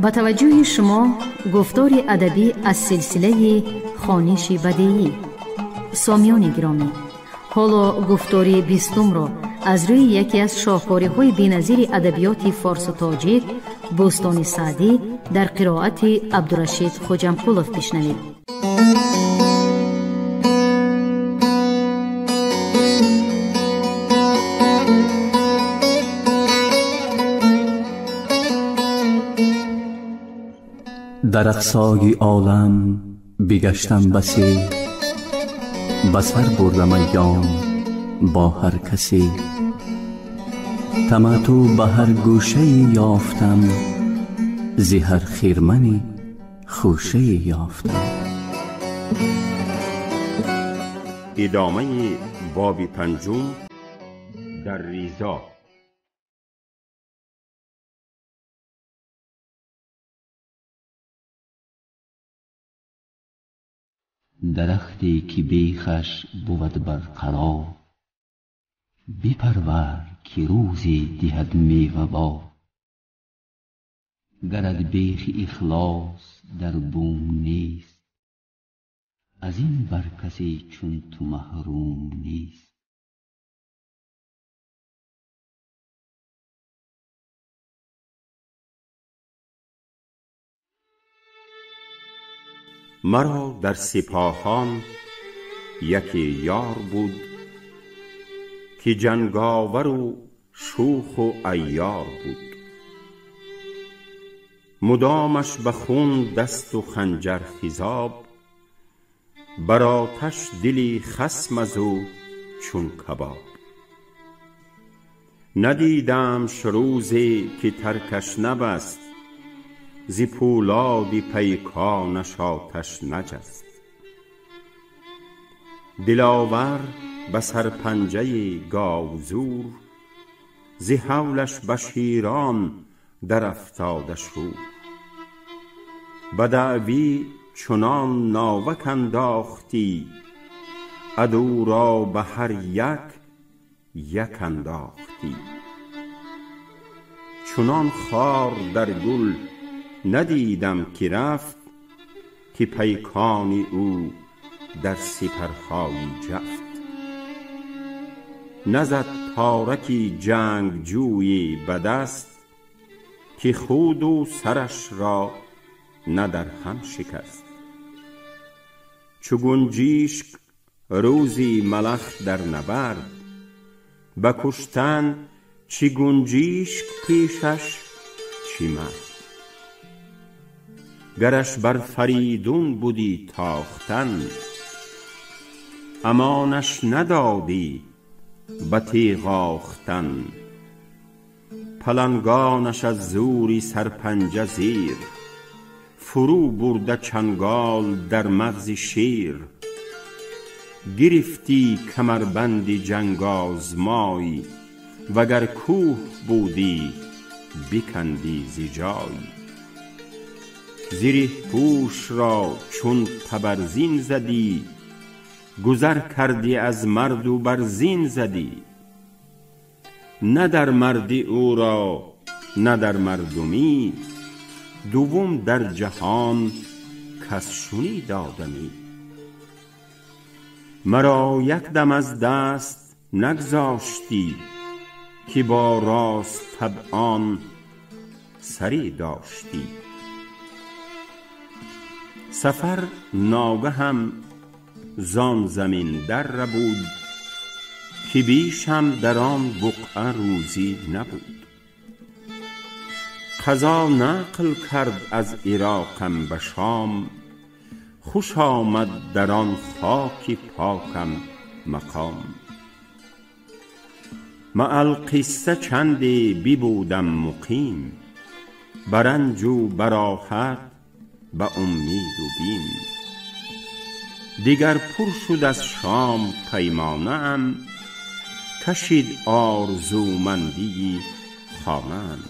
Ба таваҷҷӯҳи шумо гуфтори адабӣ аз силсилаи хониши бадеӣ. Сомиёни гиромӣ, ҳоло гуфтори бистумро аз рӯи яке аз шоҳкориҳои беназири адабиёти форсу тоҷик Бӯстони Саъдӣ дар қироати Абдурашид Хоҷамқулов бишнавед. Дар ақсои олам бигаштам басе, ба сар бурдам айём бо ҳар касе. Таматтӯъ ба ҳар гӯшае ёфтам, зи ҳар хирмани хӯшае ёфтам. Идомаи боби панҷум дар ризо. Дарахте ки бехаш бувад барқарор, бипарвар ки рӯзе диҳад мева бор. Гарат бехи ихлос дар бум нест, аз ин бар касе чун ту маҳрум нест. Маро дар сипоҳон яке ёр буд, ки ҷанговару шӯху айёр буд. Мудомаш ба хун дасту ханҷар хизоб, бар оташ дили хасм аз ӯ чун кабоб. Надидамш рӯзе ки таркаш набаст, зи пӯлоди пайконаш оташ наҷаст. Диловар ба сарпанҷаи говзур, зи ҳавлаш ба широн дар афтода шӯр. Ба даъвӣ чунон навак андохтӣ, адӯ ро ба ҳар як як андохтӣ. Чунон хор дар гул надидам ки рафт, ки пайкони ӯ дар сипарҳои ҷафт. Назад тораки ҷангҷӯе ба даст, ки худу сараш ро на дар ҳам шикаст. Чу гунҷишк рӯзи малах дар набард, ба куштан чӣ гунҷишк пешаш чӣ мард. Гараш бар Фаридун будӣ тохтан, амонаш надодӣ ба тиғ охтан. Палангонаш аз зӯри сарпанҷа зер, фурӯ бурда чангол дар мағзи шер. Гирифтӣ камарбанди ҷангозмой, вагар кӯҳ будӣ бикандӣ зи ҷой. Зиреҳпӯш ро чун табарзин задӣ, гузар кардӣ аз марду бар зин задӣ. На дар мардӣ ӯро, на дар мардумӣ, дуввум дар ҷаҳон кас шунид одамӣ. Маро як дам аз даст нагзоштӣ, ки бо рост табъон саре доштӣ. Сафар ногаҳам зон замин дар рабуд, ки бишам дар он буқъа рӯзӣ набуд. Қазо нақл кард аз Ироқам ба Шом, хуш омад дар он хоки покам мақом. Маалқисса чанде бибудам муқим, ба ранҷу ба роҳат ба умеду бим. Дигар пур шуд аз шом паймонаам, кашид орзумандии хонаам.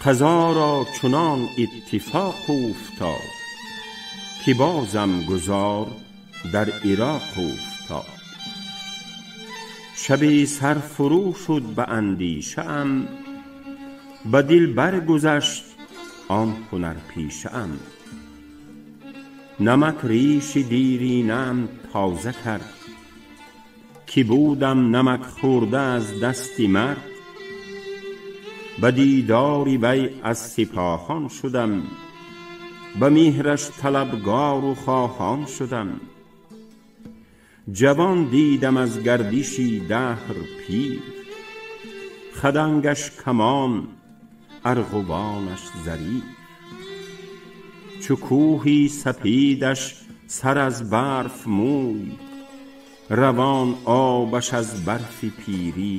Қазо ро чунон иттифоқ уфтод, ки бозам гузор дар Ироқ уфтод. Шабе сар фурӯ шуд ба андешаам, Ба дил баргузашт он ҳунарпешаам. Намак риши диринаам тоза кард, ки будам намак хӯрда аз дасти мард. Ба дидори вай аз сипоҳон шудам, ба меҳраш талабгору хоҳон шудам. Ҷавон дидам аз гардиши даҳр пир, хадангаш камон, арғувонаш зарир. Чу кӯҳи сапедаш сар аз барф мӯй, равон обаш аз барфи пирӣ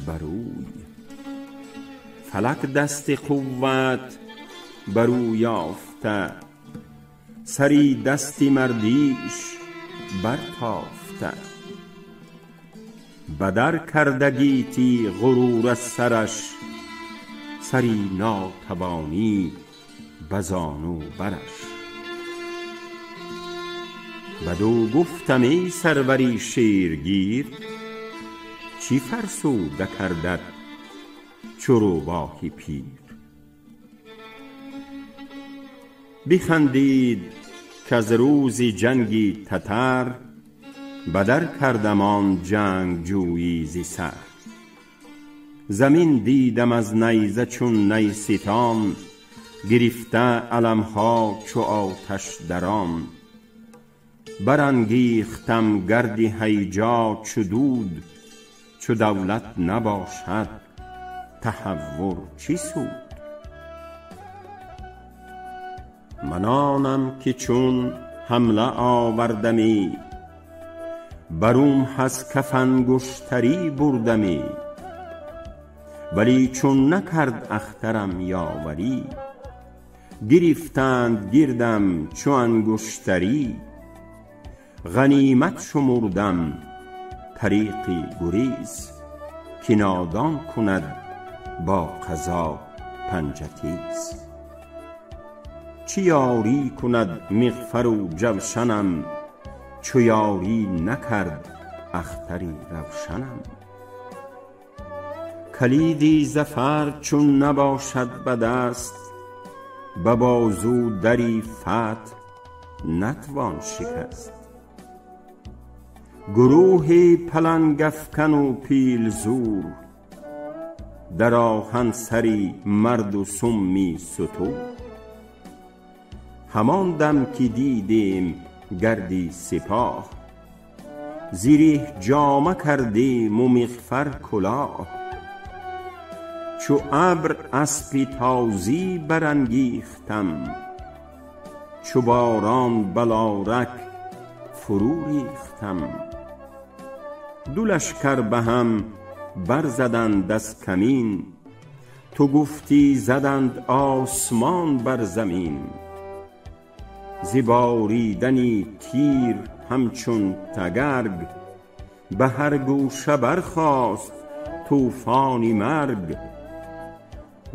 барӯй. Фалак дасти қувват бар ӯ ёфта, сари дасти мардиш бартофта. Бадар карда гийти ғурур аз сараш, сари нотавонӣ ба зону бараш. Бадӯ гуфтам: эй сарвари ширгир, чӣ фарсуда кардат чу рӯбоҳи пир? Бихандид каз рӯзи ҷанги татар, бадар кардам он ҷангҷӯйӣ зи сар. Замин дидам аз найза чун найситон, гирифта аламҳо чу оташ дарон. Барангехтам гарди ҳайҷо чу дуд, чу давлат набошад таҳаввур чӣ суд? Ман онам ки чун ҳамла овардамӣ, барум аз каф ангуштарӣ бурдамӣ. Вале чун накард ахтарам ёварӣ, гирифтанд гирдам чу ангуштарӣ. Ғанимат шумурдам тариқи гурез, ки нодон кунад бо қазо панҷа тез. Чӣ ёрӣ кунад миғфару ҷавшанам, чу ёрӣ накард ахтари равшанам? Калиди зафар чун набошад ба даст, ба бозу дари фатҳ натвон шикаст. Гурӯҳи палангафкану пилзур, дар оҳан сари марду сумми сутур. Ҳамон дам ки дидем гарди сипоҳ, зиреҳ ҷома кардему миғфар кулоҳ. Чу абр аспи тозӣ барангехтам, чу борон балорак фурӯ рехтам. Ду лашкар ба ҳам барзаданд аз камин, ту гуфтӣ заданд осмон бар замин. Зи боридани тир ҳамчун тагарг, ба ҳар гӯша бархост тӯфони марг.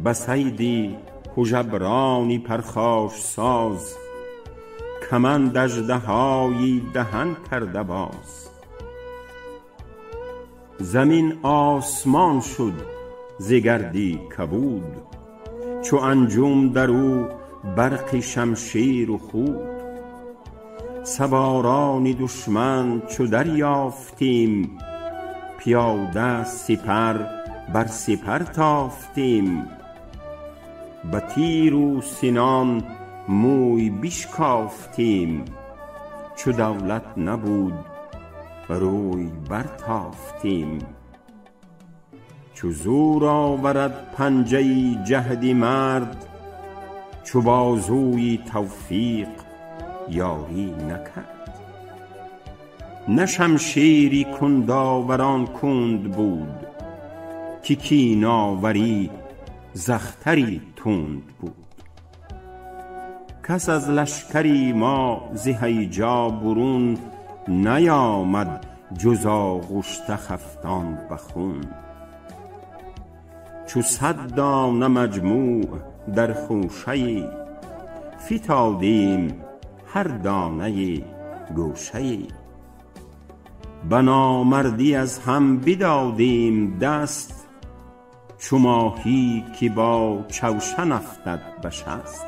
Ба сайди ҳужаброни пархошсоз, каманд аждаҳои даҳан карда боз. Замин осмон шуд зи гарди кабуд, чу анҷум дар ӯ барқи шамшеру худ. Саворони душман чу дарёфтем, пиёда сипар бар сипар тофтем. Ба тиру синон мӯй бишкофтем, чу давлат набуд рӯй бартофтем. Чу зӯр оварад панҷаи ҷаҳди мард, чу бозуи тавфиқ ёрӣ накард. На шамшери кундоварон кунд буд, ки киноварӣ з ахтари тунд буд. Кас аз лашкари мо зи ҳайҷо бурун наёмад, ҷуз оғушта хафтон ба хун. Чу 100 дона маҷмӯъ дар хӯшае, фитодем ҳар донаи гӯшае. Ба номардӣ аз ҳам бидодем даст, چو ماهی که با چوشن افتد به شست.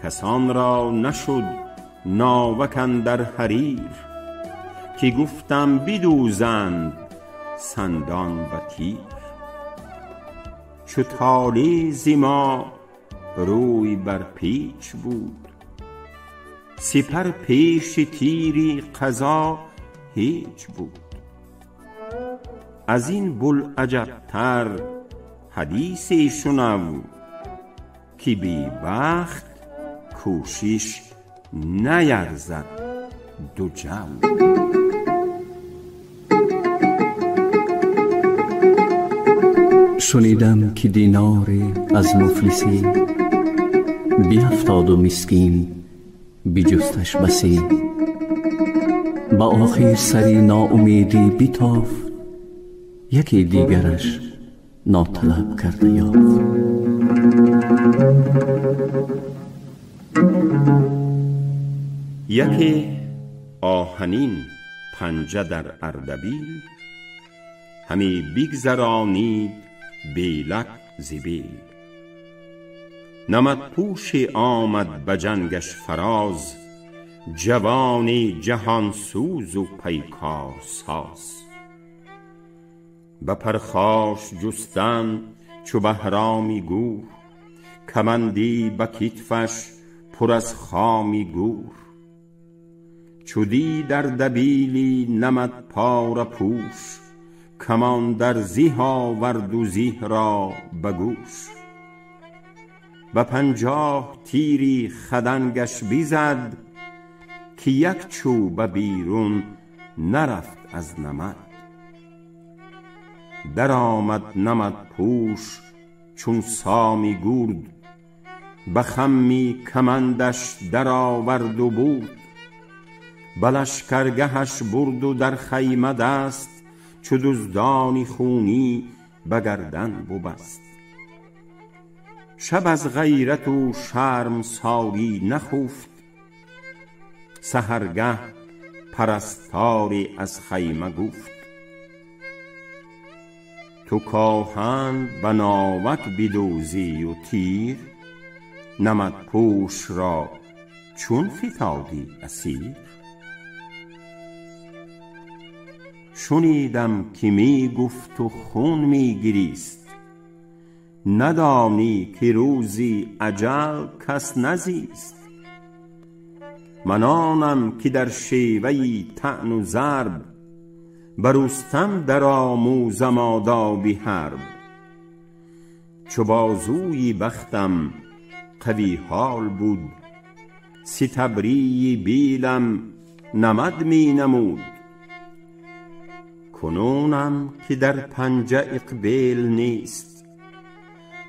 کسان را نشد ناوک اندر حریر، که گفتم بدوزند سندان به تیر. چو طالع ز ما روی بر پیچ بود، سپر پیش تیری قضا هیچ بود. از این بوالعجب تر حدیثی شنو، که بی بخت کوشش نیرزد دو جو. شنیدم که دیناری از مفلسی بیفتاد و مسکین بجستش بسی، با آخر سری ناامیدی بتافت، یکی دیگرش ناطلب کرده یافت. یکی آهنین پنجه در اردبیل، همی بگذرانید بیلک ز بیل. نمدپوشی آمد به جنگش فراز، جوانی جهان سوز و پیکار ساز. به پرخاش جستن چو بهرامی گور، کمندی به کتفش پر از خامی گور. چو دید اردبیلی نمد پاره پوش، کمان در زه آورد و زه را به گوش. به 50 تیری خدنگش بزد، که یک چوبه بیرون نرفت از نمد. در آمد نمد پوش چون سامی گرد، به خمی کمندش در آورد و برد. به لشکرگهش برد و در خیمه دست، چو دزدانی خونی به گردن ببست. شب از غیرت و شرمساری نخفت، سحرگه پرستاری از خیمه گفت. تو کاهن به ناوک بدوزی و تیر، نمدپوش را چون فتادی اسیر. شنیدم که می گفت و خون می گریست، ندانی که روزی اجل کس نزیست. من آنم که در شیوه طعن و ضرب، بر رستم در آموزم آداب حرب. چو بازوی بختم قوی حال بود، ستبری بیلم نمد می نمود. کنونم که در پنجه اقبیل نیست،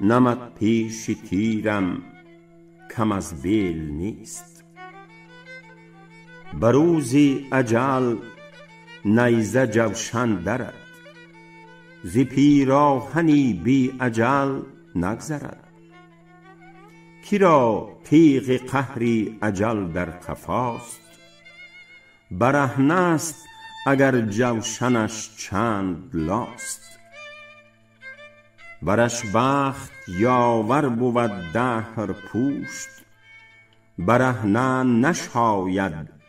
نمد پیش تیرم کم از بیل نیست. به روز اجل نیزه جوشن درد، ز پیراهنی بی اجل نگذرد. کی را تیغ قهری اجل در قفاست، برهنه است اگر جوشنش چند لاست. ورش بخت یاور بود دهر پوشت، برهنه نشاید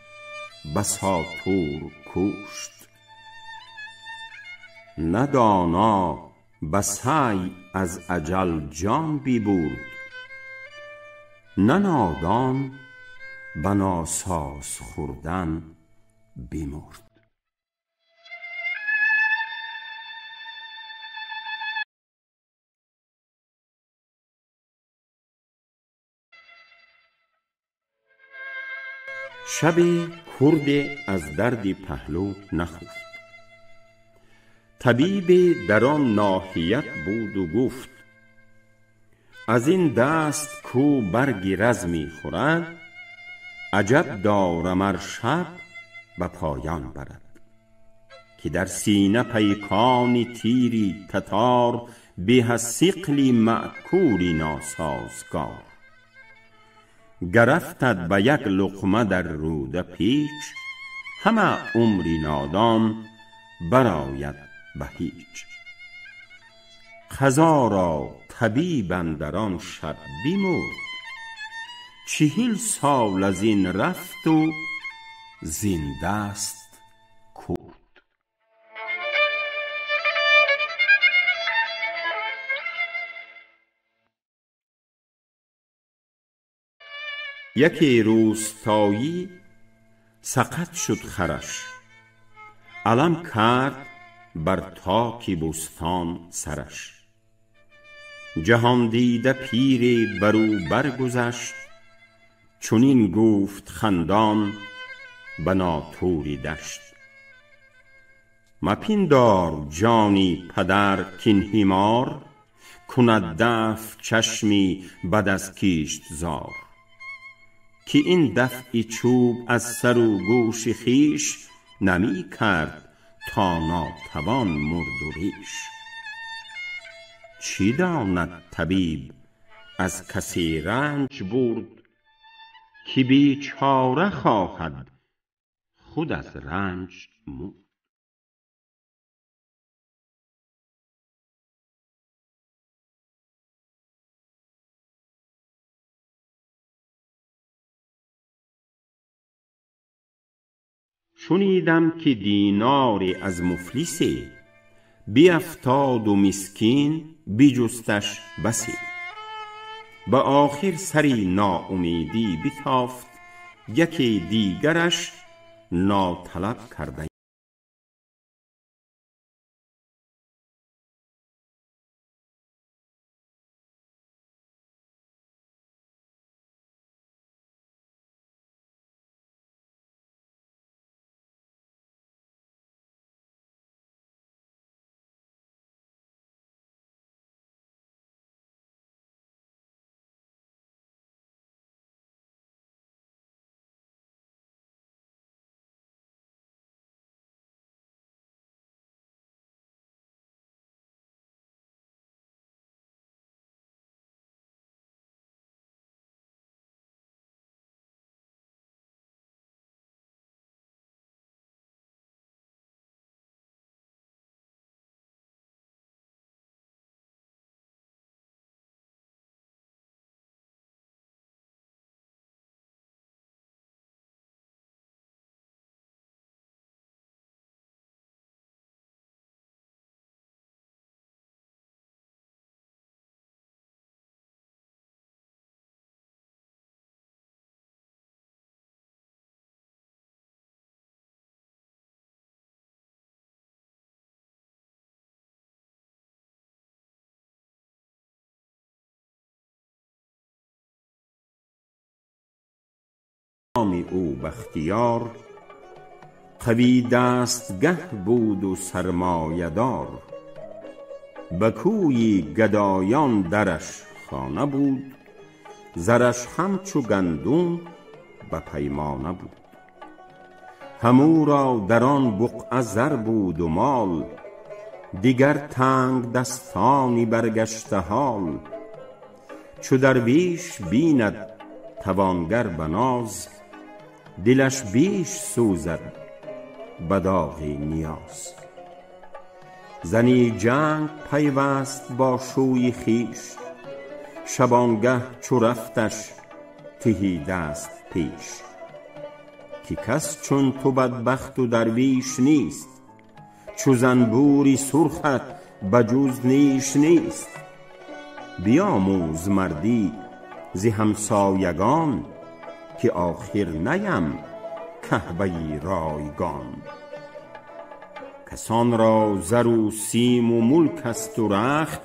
بساطور کوشت. نه دانا به سعی از اجل جان ببرد، نه نادان به ناساز خوردن بمرد. شب کرد از درد پهلو نخفت. طبیب در آن ناحیت بود و گفت از این دست کو برگ رز می خورد، عجب دارم ار شب به پایان برد. که در سینه پیکان تیری تتار، به از ثقل مأکولی ناسازگار. گر افتد به یک لقمه در روده پیچ، همه عمری نادان برآید به هیچ. قضا را طبیب اندر آن شب بمرد، 40 سال از این رفت و زین دست کرد. یکی روستایی سقط شد خرش، علم کرد بر تاک بستان سرش. جهان دیده پیری بر او برگذشت، چنین گفت خندان به ناطور دشت: مپندار جانی پدر کاین حمار، کند دفع چشمی بد از کشتزار. که این دفع چوب از سر و گوش خویش، نمی کرد تا ناتوان مرد و ریش. چی داند طبیب از کسی رنج برد، که بیچاره خواهد خود از رنج مرد. شنیدم که دیناری از مفلسی، بیفتاد و مسکین بجستش بسی. به آخر سری ناامیدی بتافت، یکی دیگرش ناطلب کرده نام او بختیار، قوی دستگه بود و سرمایه دار. به کوی گدایان درش خانه بود، زرش همچو گندم به پیمانه بود. همو را در آن بقعه زر بود و مال، دیگر تنگ دستانی برگشته حال. چو درویش بیند توانگر به ناز، دلش بیش سوزد به داغ نیاز. زنی جنگ پیوست با شوی خویش، شبانگه چو رفتش تهی دست پیش. که کس چون تو بدبخت و درویش نیست، چو زنبوری سرخت بجز نیش نیست. بیاموز مردی ز همسایگان، که آخر نیم کهبه رایگان. کسان را زر و سیم و ملک است و رخت،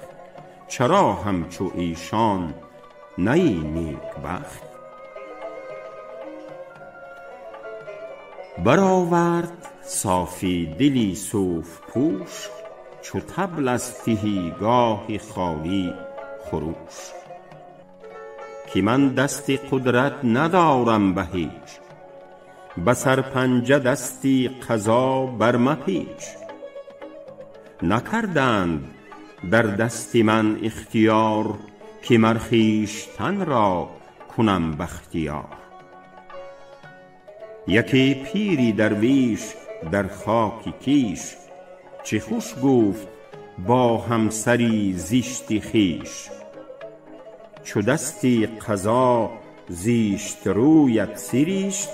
چرا همچو ایشان نیی نیکبخت؟ برآورد صافی دلی صوف پوش، چو طبل از تهیگاه خالی خروش. که من دست قدرت ندارم به هیچ، به سرپنجه دستی قضا برمپیچ. نکردند در دست من اختیار، که مر خویشتن را کنم بختیار. یکی پیری درویش در خاک کیش، چه خوش گفت با همسری زیشتی خویش. چو دستی قضا زیشت رویت سریشت،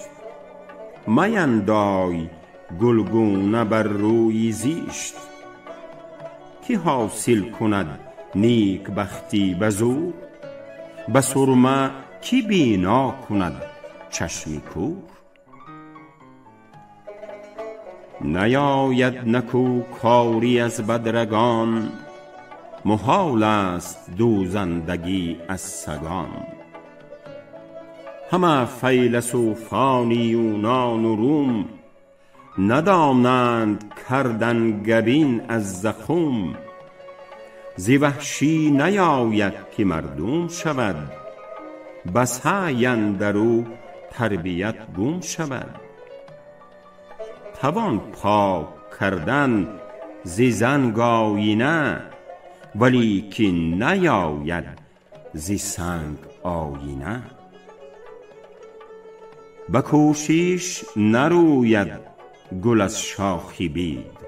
میندای گلگونه بر روی زیشت. کی حاصل کند نیک بختی به زور، به سرمه کی بینا کند چشم کور. نیاید نکو کاری از بدرگان، محال است دوزندگی از سگان. همه فیلسوفان یونان و روم، ندانند کردن گبین از زقوم. ز وحشی نیاید که مردم شود، به سعی اندر او تربیت گم شود. توان پاک کردن ز زنگ آیینه، ولیکن نیاید ز سنگ آیینه. به کوشش نروید گل از شاخ بید،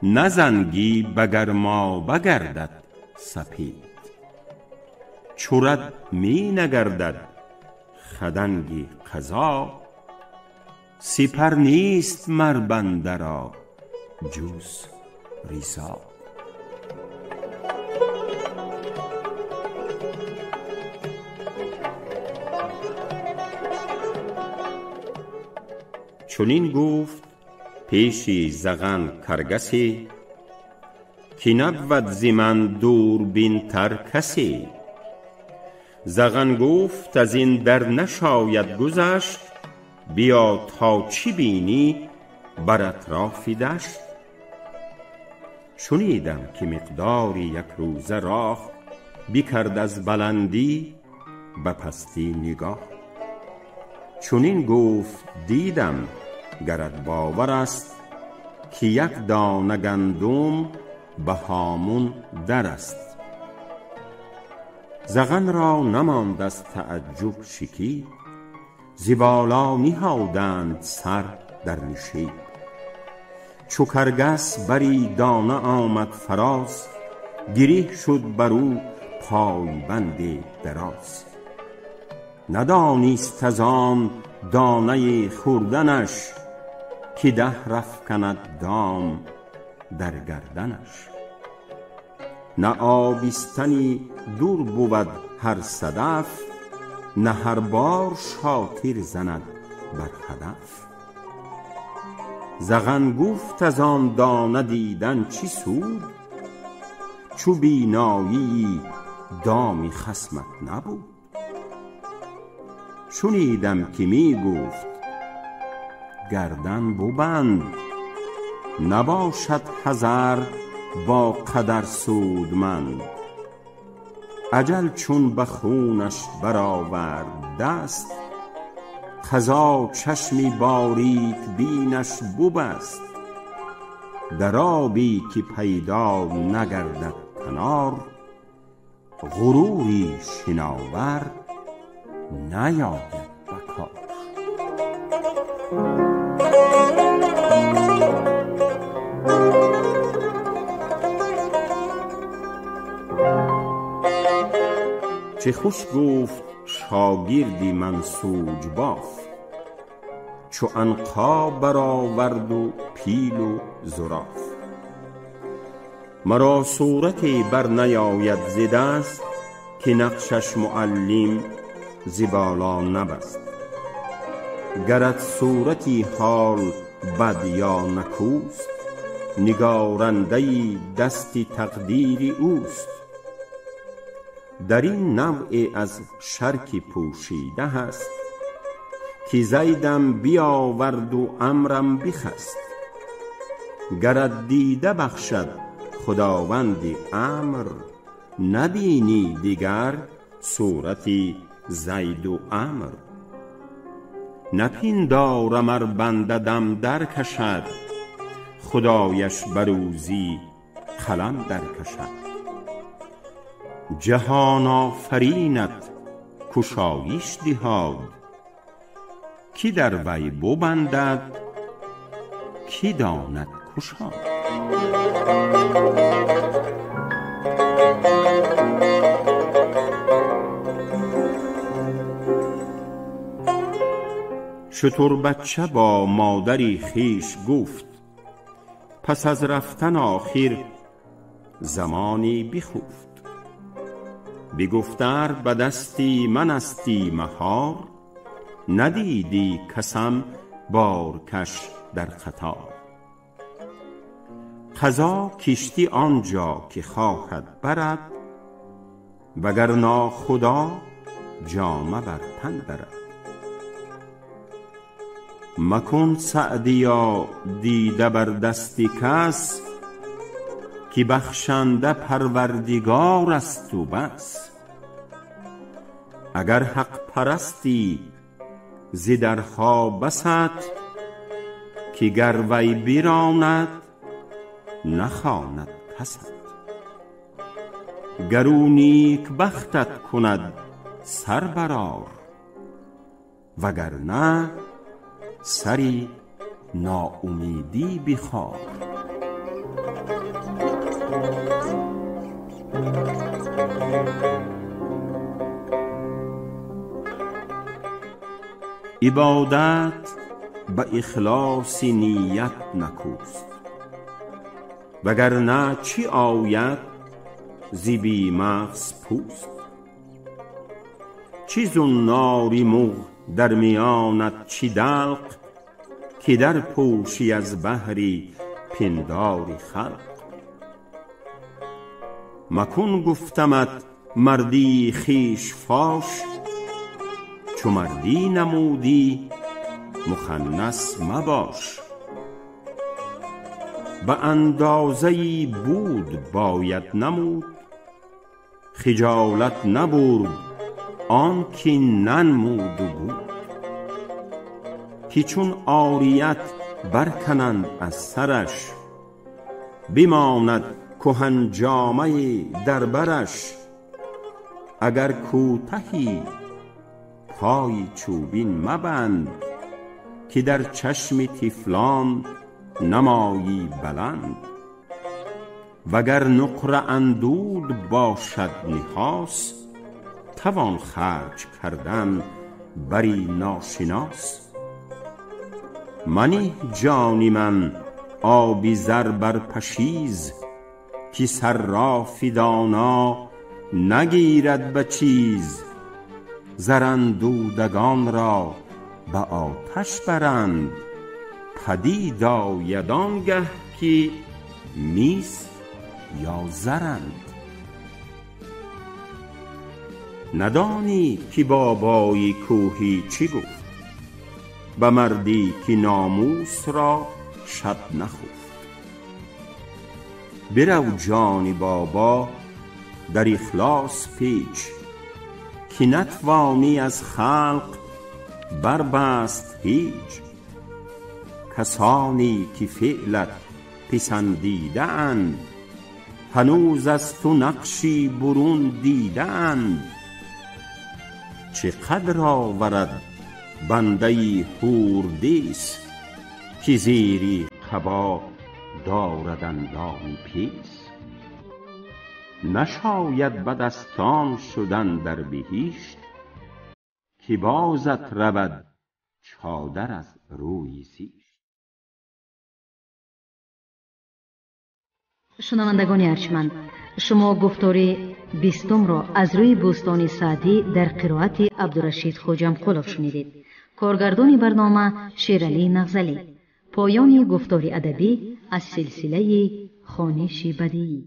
نه زنگی به گرمابه گردد سپید. چو رد می نگردد خدنگ قضا، سپر نیست مر بنده را جز رضا. چنین گفت پیش زغن کرگسی، که نبود ز من دوربین تر کسی. زغن گفت از این در نشاید گذشت، بیا تا چه بینی بر اطراف دشت. شنیدم که مقداری یک روزه راه، بکرد از بلندی به پستی نگاه. چنین گفت دیدم گرت باور است، که یک دانه گندم به هامون در است. زغن را نماند از تعجب شکیب، ز بالا نهادند سر در نشیب. چو کرگس بری دانه آمد فراز، گره شد بر او پایبند دراز. ندانست از آن دانه خوردنش، که دهر افکند دام در گردنش. نه آبستنی دور بود هر صدف، نه هر بار شاطر زند بر هدف. زغن گفت از آن دانه دیدن چه سود، چو بینایی دام خصمت نبود. شنیدم که می گفت گردن ببند، نباشد حذر با قدر سودمند. اجل چون به خونش برآورد دست، قضا چشمی باریک بینش ببست. در آبی که پیدا نگردد کنار، غروری شناور نیاید به کار. چه خوش گفت شاگردی منسوج باف، چو عنقا برآورد و پیل و زراف. مرا صورتی بر نیاید ز دست، که نقشش معلم ز بالا نبست. گرت صورتی حال بد یا نکوست، نگارنده دست تقدیر اوست. در این نوع از شرک پوشیده هست، که زیدم بیاورد و عمرم بخست. گرت دیده بخشد خداوند امر، نبینی دیگر صورت زید و عمر. نپندارم ار بنده دم در کشد، خدایش بر روزی قلم در کشد. جهان آفرینت کشایش دهاد، کی در وی ببندد کی داند کشاد. شتربچه با مادری خویش گفت، پس از رفتن آخر زمانی بخفت. بگفت ار به دستی من استی مهار، ندیدی کسم بارکش در قطار. قضا کشتی آنجا که خواهد برد، وگر ناخدا جامه بر تن درد. مکن سعدیا دیده بر دست کس، که بخشنده پروردگار است و بس. اگر حق پرستی ز درها بست، که گر وی براند نخواند کست. گر او نیک بختت کند سر برآر، وگر نه سری ناامیدی بخار. عبادت به اخلاص نیت نکوست، وگرنه چی آید ز بی مغز پوست. چه زنار مغ در میانت چی دلق، که در پوشی از بهری پندار خلق. مکن گفتمت مردی خویش فاش، چو مردی نمودی مخنث مباش. به اندازه بود باید نمود، خجالت نبرد آن که ننمود و بود. که چون عاریت برکنند از سرش، بماند کهن جامه در برش. اگر کوتهی پای چوبین مبند، که در چشم طفلان نمایی بلند. وگر نقره اندود باشد نحاس، توان خرج کردن بری ناشناس. منه جان من آبی زر بر پشیز، که صراف دانا نگیرد به چیز. زراندودگان را به آتش برند، پدید آید آنگه که میس یا زرند. ندانی که بابای کوهی چی گفت، به مردی که ناموس را شب نخفت. برو جان بابا در اخلاص پیچ، که نتوانی از خلق بربست هیچ. کسانی که فعلت پسندیده اند، هنوز از تو نقشی برون دیده اند. چه قدر آورد بنده حوردیس، که زیر قبا دارد اندام پیس. نشاید بدستان شدن در بهشت، که بازت رود چادر از روی زیشت. Шунавандагони арҷманд, шумо гуфтори бистумро аз рӯи Бӯстони Саъдӣ дар қироати Абдурашид Хоҷамқулов шунидед. Коргардони барнома Шералӣ Нағзалӣ. Поёни гуфтори адабӣ аз силсилаи хониши бадиӣ.